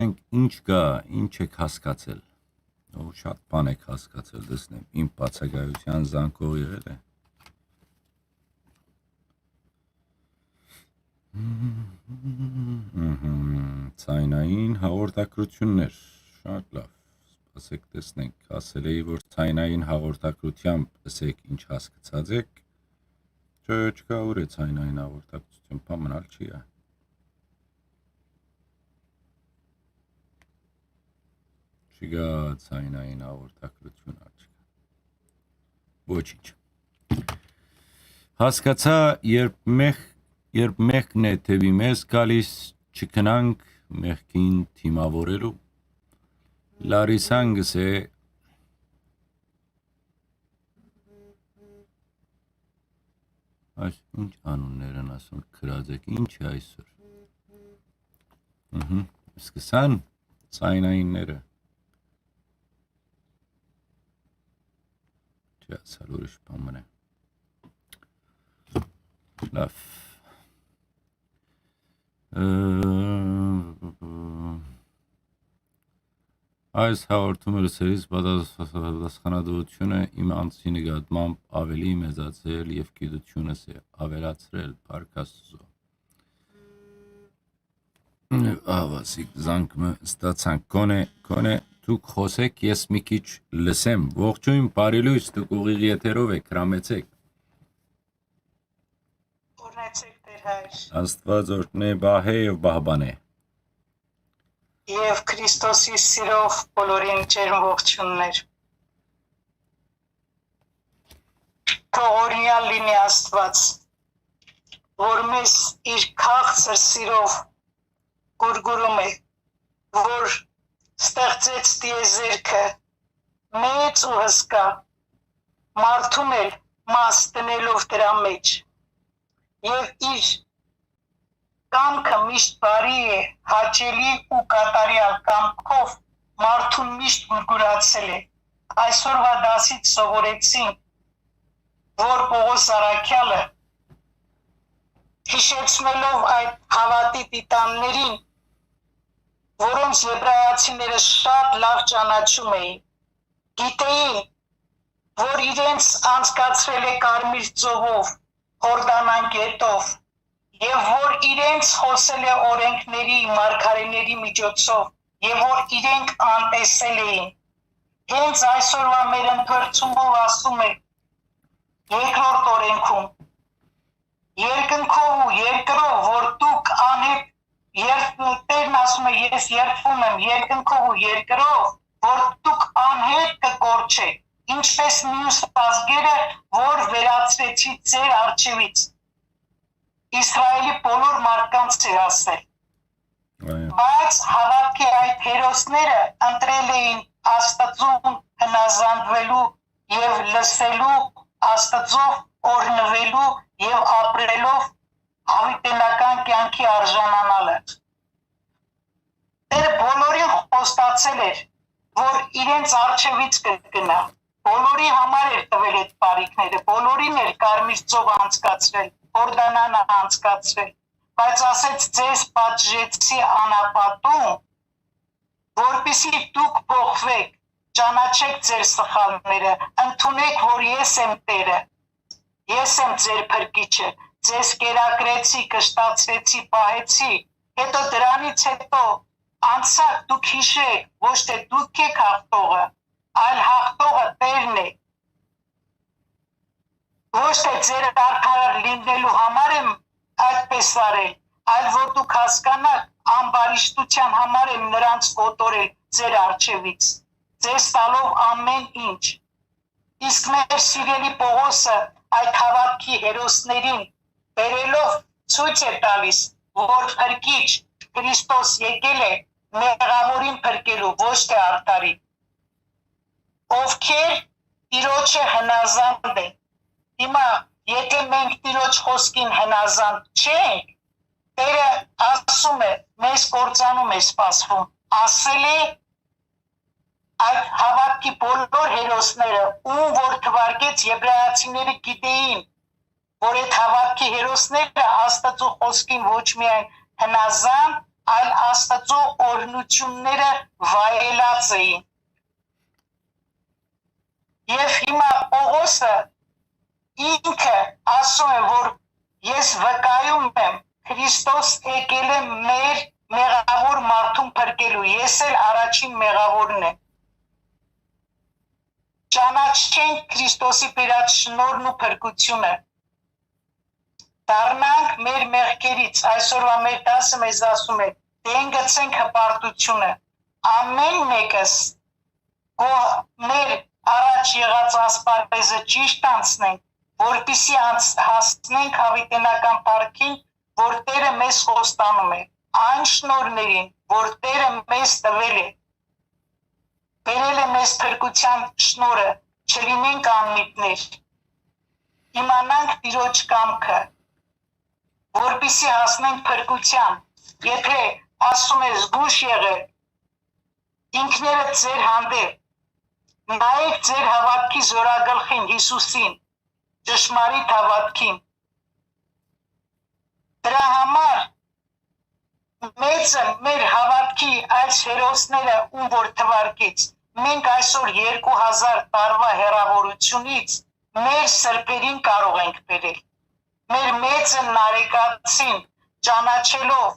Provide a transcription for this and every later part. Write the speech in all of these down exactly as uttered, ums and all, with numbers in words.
Մենք ինչ կա, ինչ եք հասկացել։ Ո, շատ բան եք հասկացել, տեսնեմ, իմ բացակայութեան զանգող եղել է։ Մհմ, ձայնային հաղորդակցություններ, շատ լավ, սպասեք, տեսնենք, ասել էի, որ ձայնային հաղորդակցությամբ ըսեք ինչ հասկցած եք, չէ, չկա ուր է ձայնային հաղորդակցություն, բան մնալ չի ա։ Չկա ձայնային հաղորդակցություն, ա, չկա։ Ոչինչ։ Հասկացայ, երբ մեղ-, երբ մեղքն է դէպի մեզ գալիս, չգնանք մեղքին դիմաւորելու։ Լարիսան գսե, այս ինչ անուններ են ասում, գրած եք, ինչ է այսօր։ Մհմ, սկսան, ձայնայինները։ Չի ասալ, ուրիշ բան մնա։ Լավ։ Ը, այս հաղորդումը լսելիս պատաս-, պատասխանատուությունը իմ անձի նկատմամբ ավելի մեծացել եւ գիտությունս է ավելացրել, փառք Աստծո։ Ավասիկ զանգ մը ստացանք, կոնե, կոնե դուք խօսեք, ես մի քիչ լսեմ։ Ողջոյն, բարի լոյս, դուք ուղիղ եթերով եք, հրամեցեք։ Օրհնեցեք, Տեր հայր։ Աստուած օրհնէ, պահէ եւ պահպանէ։ Եւ Քրիստոսի սիրով բոլորին ջերմ ողջուններ։ Թող օրհնեալ լինի Աստուած, որ մեզ իր քաղցր սիրով կուրկուրում է, որ ստեղծեց տիեզերքը մեծ ու հսկայ, մարդուն էլ մաս դնելով դրան մէջ, եւ իր կամքը միշտ բարի է, հաճելի ու կատարեալ կամքով մարդուն միշտ կուրկուրացել է։ Այսօրվա դասից սովորեցինք, որ Պողոս առաքեալը, յիշեցնելով այդ հաւատի տիտաններին, որոնց եբրայացիները շատ լավ ճանաչում էին, գիտեին, որ իրենց անցկացրել է կարմիր ծովով, Յորդանան գետով, եւ որ իրենց խօսել է օրէնքների, մարգարէների միջոցով, եւ որ իրենք անտեսել էին։ Հենց այսօրվա մեր ընթերցումով ասում է երկրորդ օրէնքում. «Երկնքով ու երկրով, որ դուք անհետ երդ-, Տերն ասում է, ես երդվում եմ երկնքով ու երկրով, որ դուք անհետ կը կորչէք, ինչպես մյուս ազգերը, որ վերացրեցի ձեր առջեւից»։ Իսրայելի բոլոր մարդկանց էր ասել։ Այո։ Բայց հաւատքի այդ հերոսները ընտրել էին Աստծուն հնազանդվելու եւ լսելու, Աստծով օրհնվելու եւ ապրելով յաւիտենական կեանքի արժանանալը։ Տերը բոլորին խոստացել էր, որ իրենց առջեւից կը գնայ։ Բոլորի համար էր տվել այդ բարիքները, բոլորին էր կարմիր ծովը անցկացրել, Յորդանանը անցկացրել, բայց ասեց. «Ձեզ պատժեցի անապատում, որպեսզի դուք փոխվեք, ճանաչեք ձեր սխալները, ընդունեք, որ ես եմ Տերը, ես եմ ձեր փրկիչը, ձեզ կերակրեցի, կշտացրեցի, պահեցի, հետո դրանից հետո անցաք, դուք յիշեք, ոչ թե դուք եք հաղթողը, այլ հաղթողը Տերն է։ Ոչ թե ձեր արդար լինելու համար եմ այդպես արել, այլ որ դուք հասկանաք, ամբարիշտության համար եմ նրանց կոտորել ձեր առջևից, ձեզ տալով ամեն ինչ»։ Իսկ մեր սիրելի Պողոսը այդ հաւատքի հերոսներին բերելով ցոյց է տալիս, որ Փրկիչ Քրիստոս եկել է մեղաւորին փրկելու, ոչ թե արդարին, ովքեր Տիրոջը հնազանդ են։ Հիմա, եթե մենք Տիրոջ խօսքին հնազանդ չենք, Տերը ասում է, մեզ կործանում է սպասվում, ասել է այդ հաւատքի բոլոր հերոսները, ում որ թուարկեց, եբրայացիները գիտեին, որ այդ հաւատքի հերոսները Աստծու խօսքին ոչ միայն հնազանդ, այլ Աստուծոյ օրհնութիւնները վայելած էին։ Եւ հիմա Պողոսը ինքը ասում է, որ ես վկայում եմ, Քրիստոս եկել է մեր մեղաւոր մարդուն փրկելու, ես էլ առաջին մեղաւորն եմ։ Ճանաչենք Քրիստոսի բերած շնորհն ու փրկութիւնը։ Դառնանք մեր մեղքերից։ Այսօրվա մեր դասը մեզ ասում է. «Դեն գցենք հպարտութիւնը»։ Ամէն մէկս կո-, մեր առաջ եղած ասպարէզը ճիշտ անցնենք, որպեսզի անց-, հասնենք յաւիտենական փառքին, որ Տէրը մեզ խոստանում է, այն շնորհներին, որ Տէրը մեզ տուեր է։ Բերել է մեզ փրկութեան շնորհը, չլինենք անմիտներ, իմանանք Տիրոջ կամքը, որպեսզի հասնենք փրկութեան։ Եթէ ասում է. «Զգոյշ եղէք, ինքներդ ձեր հանդէպ, նայէք ձեր հաւատքի զօրագլխին, Յիսուսին, ճշմարիտ հաւատքին»։ Դրա համար մեծ է մեր հաւատքի այս հերոսները, ում որ թուարկեց։ Մենք այսօր երկու հազար տարուա հեռաւորութիւնից մեր սրբերին կարող ենք բերել։ Մեր մեծ է Նարեկացին, ճանաչելով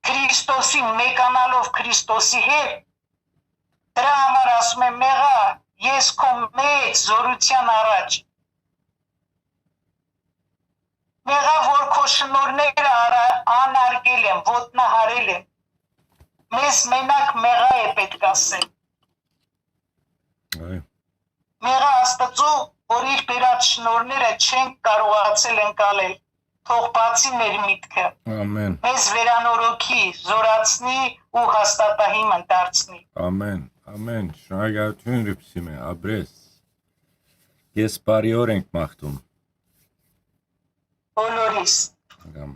Քրիստոսին, մեկանալով Քրիստոսի հետ, դրա համար ասում է. «Մեղա, ես քո մեծ զօրութեան առաջ, մեղա, որ քո շնորհները արա-, անարգել եմ, ոտնահարել եմ»։ Մեզ մենակ մեղա է պէտք ասել։ Այո։ Մեղա Աստուծոյ, որ իր բերած շնորհները չենք կարողացել ընկալել, թող բացի մեր միտքը։ Ամեն։ Մեզ վերանորոգի, զորացնի ու հաստատահիմն դարձնի։ Ամեն, ամեն։ Շնորհակալութիւն, Ռիփսիմէ, ապրես։ Ես բարի օր ենք մաղթում։ Բոլորիս։ Ամեն։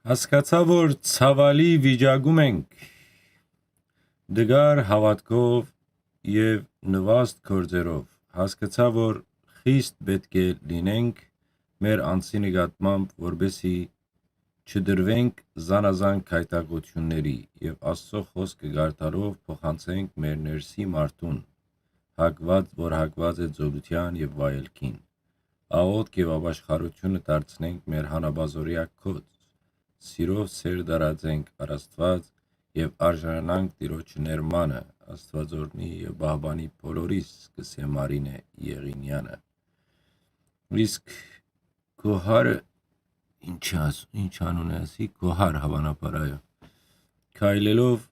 Հասկացայ, որ ցաւալի վիճակում ենք, դգար հաւատքով եւ նուաստ գործերով։ Հասկացայ, որ խիստ պէտք է լինենք մեր անձի նկատմամբ, որպեսզի չդրուենք զանազան գայթակղութիւնների եւ Աստուծոյ խօսքը կարդալով փոխանցենք մեր ներսի մարդուն, հակուած, որ հակուած է ծորութեան եւ վայելքին։ Աղօթք եւ ապաշխարութիւնը դարձնենք մեր հանապազօրեայ գոց, սիրով սեր տարածենք առ Աստուած եւ արժանանանք Տիրոջը ներմանը, Աստուածօրհնի եւ պահպանի բոլորիս, կ'ըսէ Մարինէ Եղինեանը։ Իսկ Գոհարը, ինչ աս-, ինչ անուն է ասի, Գոհար, հաւանաբար, այո։ Քայլելով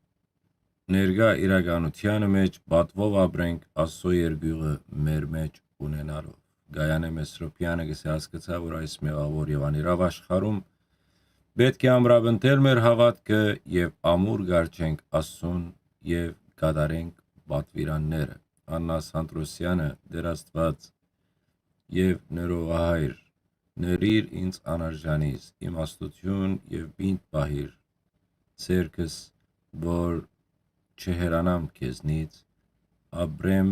ներկայ իրականութեանը մէջ, պատուով ապրենք Աստուծոյ երկիւղը մեր մէջ ունենալով։ Գայանէ Մեսրոպեանը կ'ըսէ. «Հասկցայ, որ այս մեղաւոր եւ անիրաւ աշխարհում պէտք է ամրապնդել մեր հաւատքը եւ ամուր կառչենք Աստուծուն եւ կատարենք պատուիրանները»։ Աննա Սանտրոսյանը. «Տէր Աստուած եւ ներողահայր, ներիր ինձ անարժանիս, իմաստութիւն եւ պինդ պահիր ձեռքս, որ չհեռանամ քեզնից, ապրեմ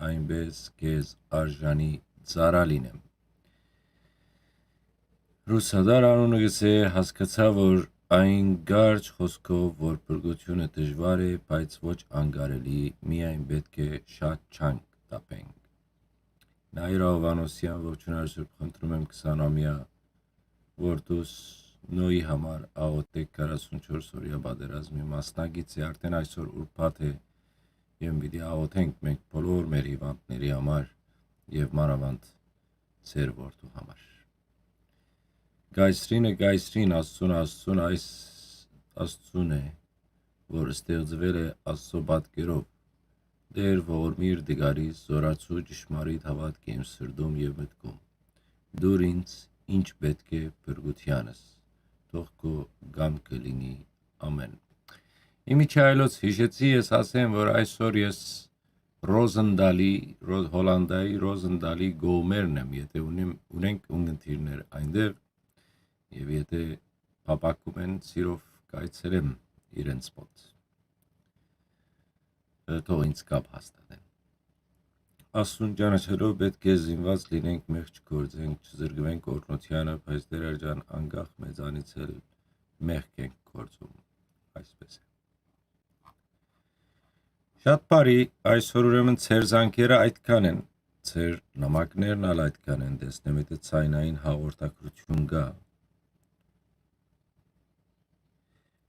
այնպես քեզ արժանի ծառայ լինեմ»։ Ռուսատար անունը կ'ըսէ. «Հասկցայ, որ այն կարճ խօսքով, որ փրկութիւնը դժուար է, բայց ոչ անկարելի, միայն պէտք է շատ ջանք տապենք»։ Նաիրա Հովհաննիսեան. «Ողջոյն Սուրբ, խնդրում եմ քսանամեայ որդուս Նոյի համար աղօթէք, քառասունչորս օրեայ պատերազմի մասնակից է, արդէն այսօր ուրբաթ է եւ պիտի աղօթենք մենք բոլոր մեր հիւանդների համար եւ մանաւանդ ձեր որդու համար»։ Կայսրինը կայսրին, Աստուծուն Աստուծուն, այս Աստուծուն է, որ ստեղծվել է Աստուծոյ պատկերով։ Տէր, ողորմիր, դգարի, զօրացու ճշմարիտ հաւատքը իմ սրտում եւ մտքում։ Դուր ինձ ինչ պէտք է փրկութեանս, թող քո կամքը լինի։ Ամեն։ Իմիջայլոց յիշեցի ես ասեմ, որ այսօր ես Ռոզենտալի, Ռո-, Հոլանտայի Ռոզենտալի կողմերն եմ, եթէ ունեմ, ունենք ունգընտիրներ այնտեղ, եւ եթէ փափաքում են, սիրով կայցելեմ իրենց մոտ։ Ը, թող ինձ կապ հաստատեն։ Աստուն ճանաչելով պէտք է զինուած լինենք, մեղք չգործենք, չզրկուենք օրհնութեանը, բայց Տէր ջան, անկախ մեզանից էլ մեղք ենք գործում։ Այսպես է։ Շատ բարի, այսօր ուրեմն ձեր զանգերը այդքան են, ձեր նամակներն ալ այդքան են, տեսնեմ, եթե ձայնային հաղորդակցություն կա։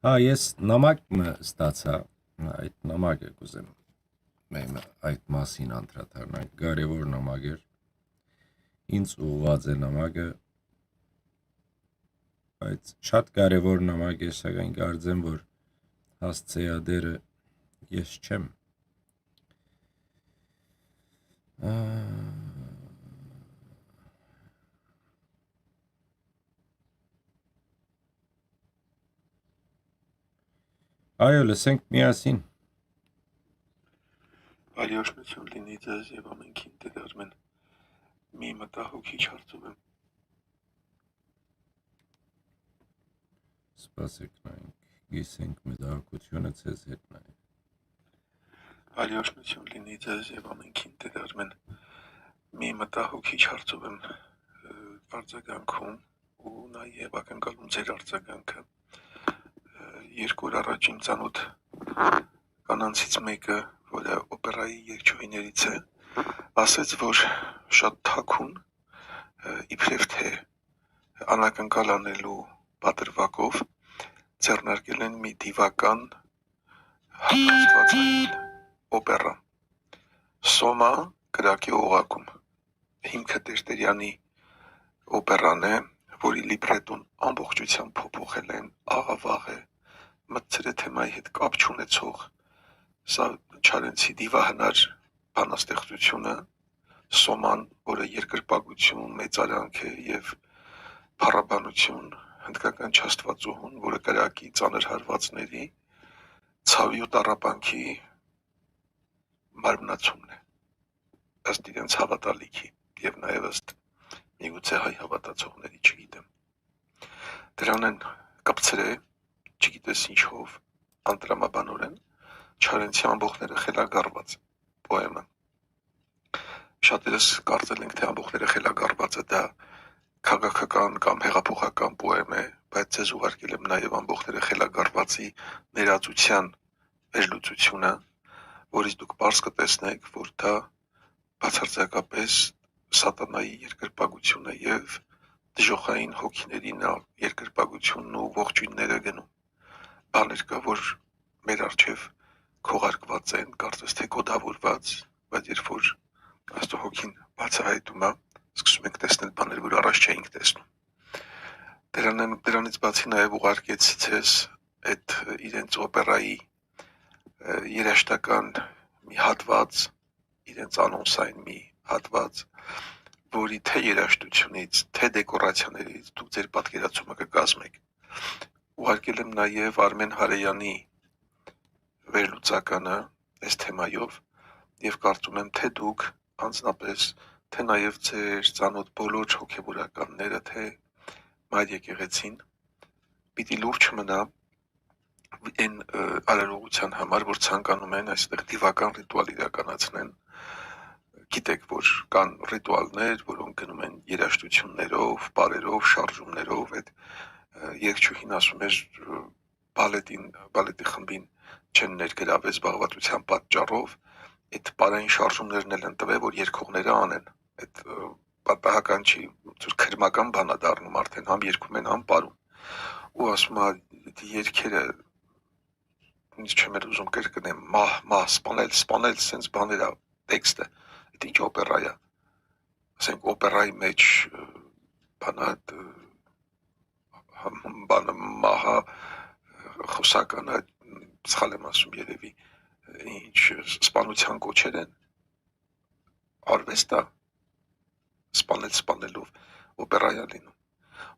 Հա, ես նամակ մը ստացա, այդ նամակը կուզեմ մեմ այդ մասին անդրադառնանք, կարևոր նամակ էր, ինձ ուղղված է նամակը, բայց շատ կարևոր նամակ է, սակայն կարծեմ, որ հասցեատերը ես չեմ։ Ա, այո, լսենք միասին։ Բարի օրհնություն լինի ձեզ եւ ամենքին, Տէր Արմեն։ Մի մտահոգիչ հարցով եմ։ Սպասեք նայենք, գիսենք մտահոգությունը ձեզ հետ նայ։ Բարի օրհնություն լինի ձեզ եւ ամենքին, Տէր Արմեն։ Մի մտահոգիչ հարցով եմ, ը, արձագանքում ու նաեւ ակնկալում ձեր արձագանքը։ Ը, երկու օր առաջ իմ ծանոթ կանանցից մեկը, որը օպերայի երգչուհիներից է, ասեց, որ շատ թաքուն, ը, իբրեւ թե անակնկալ անելու պատրուակով ձեռնարկել են մի դիվական հակասվածային օպերա։ Սոմա կրակի օղակում։ Հիմքը Տերտերյանի օպերան է, որի լիբրետոն ամբողջությամբ փոփոխել են, աղավաղ է, մտցրե թեմայի հետ կապ չունեցող, սա Չարենցի դիվահնար բանաստեղծությունը, Սոման, որը երկրպագություն, մեծարանք է եւ փառաբանություն հնդկական չաստվածուհուն, որը կրակի ծանր հարվածների ցաւի ու տառապանքի մարմնացումն է, ըստ իրենց հավատալիքի եւ նաեւ ըստ միգուցե հայ հավատացողների, չգիտեմ։ Դրան են կպցրե, չգիտես ինչով, անտրամաբանորեն, Չարենցի ամբողջները խելագարված պոեմը։ Շատերս կարծել ենք, թե ամբողջները խելագարվածը դա քաղաքական կամ հեղափոխական պոեմ է, բայց ձեզ ուղարկել եմ նաև ամբողջները խելագարվածի ներածության վերլուծությունը, որից դուք պարզ կտեսնեք, որ դա բացարձակապես սատանայի երկրպագությունը եւ դժոխային հոգիներին ալ երկրպագությունն ու ողջույնները գնում։ Բաներ կա, որ մեր առջեւ քողարկված են, կարծես թե կոդավորված, բայց երբ որ Աստծո հոգին բացահայտում է, սկսում ենք տեսնել բաներ, որ առաջ չէինք տեսնում։ Դրանն, դրանից բացի նաև ուղարկեցի ձեզ այդ իրենց օպերայի, ը, երաժշտական մի հատված, իրենց անոնսային մի հատված, որի թե երաժշտությունից, թե դեկորացիաներից դուք ձեր պատկերացումը կկազմեք։ Ուղարկել եմ նաև Արմեն Հարեյանի վերլուծականը այս թեմայով, եւ կարծում եմ, թե դուք անձնապես, թե նաև ձեր ծանոթ բոլոր հոգեվորականները, թե Մայր Եկեղեցին պիտի լուր չմնա այն, ը, արարողության համար, որ ցանկանում են այստեղ դիվական ռիտուալ իրականացնեն։ Գիտեք, որ կան ռիտուալներ, որոնք գնում են երաժշտություններով, պարերով, շարժումներով, այդ, ը, երգչուհին ասում էր, ը, բալետին, բալետի խմբին չեն ներգրավել զբաղվածության պատճառով, այդ պարային շարժումներն էլ են տվել, որ երգողները անեն։ Այդ, ը, պատահական չի, ոնց որ քրմական բան ա դառնում արդեն, համ երգում են, համ պարում։ Ու ասում ա, «Դե, երգերը, ինչ չեմ էլ ուզում կրկնեմ, մահ, մահ, սպանել, սպանել, սենց բաներ ա, տեքստը։ Այդ ինչ օպերա ա»։ Ասենք, օպերայի մեջ, ը, բանա, ը, հմ, բանը, մահը, ը, խոսականը, սխալ եմ ասում երևի, ինչ, սպանության կոչեր են, արվեստ ա, սպանել սպանելով, օպերա ա լինում։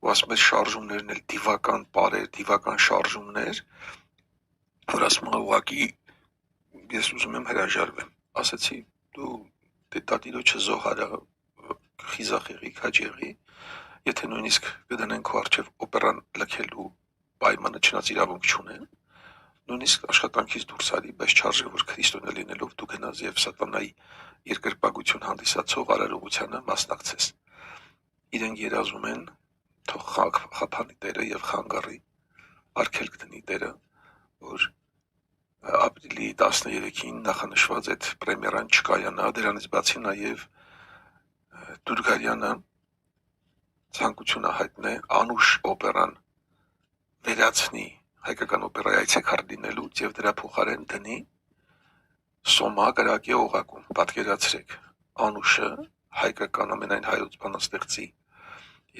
Ու ասում ես, շարժումներն էլ դիվական պարեր, դիվական շարժումներ, որ ասում ա, ուղղակի ես ուզում եմ հրաժարվեմ։ Ասեցի, «Դու, դե, տատիրոջը զոհարա, խիզախ եղի, քաջ եղի, եթե նույնիսկ կդնեն քո առջև օպերան լքելու պայմանը չնած իրավունք չունեն, Նոյնիսկ աշխատանքից դուրս արի, բայց չարժէ որ քրիստոնեայ լինելով դու գնաս եւ սատանայի երկրպագութիւն հանդիսացող արարողությանը մասնակցես։ Իրենք երազում են, թող խաղ-, խափանի Տէրը եւ խանգարի, արգելք դնի Տէրը, որ ապրիլի տասներեքին նախանշուած այդ պրեմիերան չկայանայ, դրանից բացի նաեւ, ը, Դուրգարյանը ցանկութիւնը հայտնէ Անուշ օպերան վերացնի, հայկական օպերայի այցեքար լինելուց եւ դրա փոխարէն դնի Սոմա կրակի օղակում։ Պատկերացրեք, Անուշը, հայկական ամենայն հայոց բանաստեղծի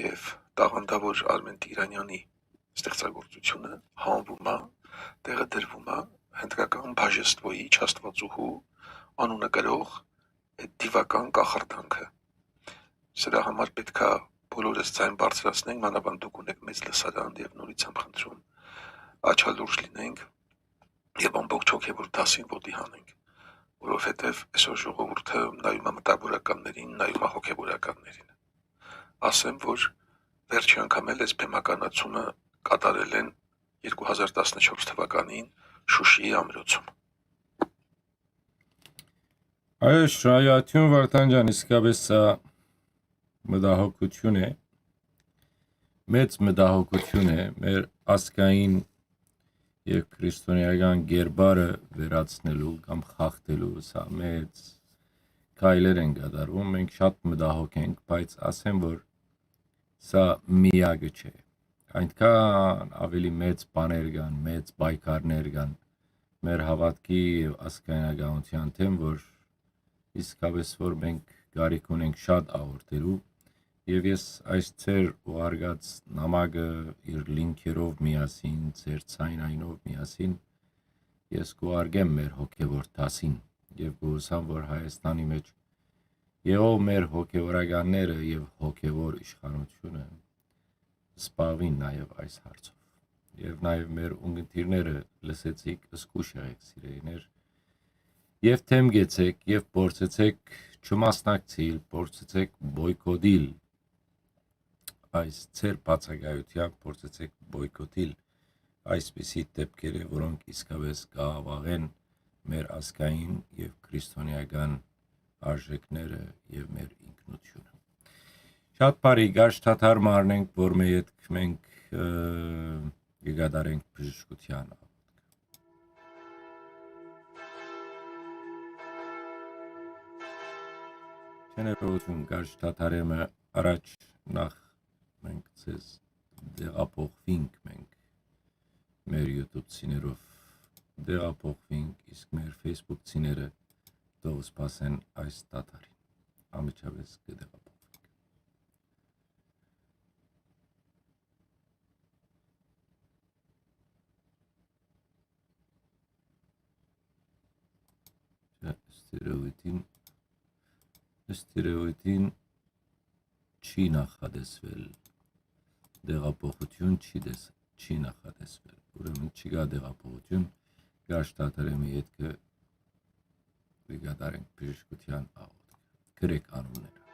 եւ տաղանդաւոր Արմեն Տիրանյանի ստեղծագործությունը հանվում է, տեղադրվում է հնդկական բաժեստվոյի չաստվածուհու անունը կրող այդ դիվական կախարդանքը։ Սրա համար պէտք է բոլորս ձայն բարձրացնենք, մանաւանդ դուք ունեք մեծ լսարան, եւ նորից եմ խնդրում, աչալուրջ լինենք եւ ամբողջ հոգեւոր դասին ոտի հանենք, որովհետեւ այսօր ժողովուրդը նայում է մտավորականներին, նայում է հոգեվորականներին։ Ասեմ, որ վերջի անգամ էլ այս բեմականացումը կատարել են երկու հազար տասնչորս թվականին Շուշիի ամրոցում։ Այո, շնորհակալություն, Վարդան ջան, իսկապէս սա մտահոգութիւն է, մեծ մտահոգութիւն է մեր ազգային եւ քրիստոնեական գերբարը վերացնելու կամ խախտելու, սա մեծ քայլեր են կատարվում, մենք շատ մտահոգ ենք, բայց ասեմ, որ սա միակը չէ։ Այնքան ավելի մեծ բաներ կան, մեծ պայքարներ կան մեր հաւատքի եւ ազգայնականութեան դէմ, որ իսկապէս որ մենք կարիք ունենք շատ աղօթելու, եւ ես այս ձեր ուղարկած նամակը իր link-երով միասին, ձեր ձայնայինով միասին, ես կուղարկեմ մեր հոգեվոր դասին, եւ կհուսամ, որ Հայաստանի մէջ եղող մեր հոգեվորականները եւ հոգեվոր իշխանությունը զբաղվին նաեւ այս հարցով։ Եւ նաեւ մեր ունգընտիրները լսեցիք, զգուշ եղեք, սիրելիներ, եւ դէմ գեցեք, եւ փորձեցեք չմասնակցիլ, փորձեցեք բոյկոտիլ այս ձեր բացակայութեան, փորձեցեք բոյկոտիլ այսպիսի դեպքերը, որոնք իսկապէս կաղավաղեն մեր ազգային եւ քրիստոնեական արժեքները եւ մեր ինքնությունը։ Շատ բարի, Գարշ Թաթար մը առնենք, որ մէ ետք մենք, ը, կը կատարենք բժշկութեան աղօթքը։ Չներողություն, Գարշ Թաթարեմը, առաջ նախ մենք ձեզ տեղափոխվինք, մենք մեր YouTube ցիներով տեղափոխվինք, իսկ մեր Facebook ցիները թող սպասեն այս Թաթարին։ Անմիջապէս կը տեղափոխվենք։ Չէ, ստերեոյդին, ստերեոյդին չի նախատեսվել, տեղափոխություն չի տես-, չի նախատեսվել։ Ուրեմն չկայ տեղափոխություն, Գարշ Թաթարեմի ետքը կը կատարենք բժշկութեան աղօթքը։ Գրեք անունները։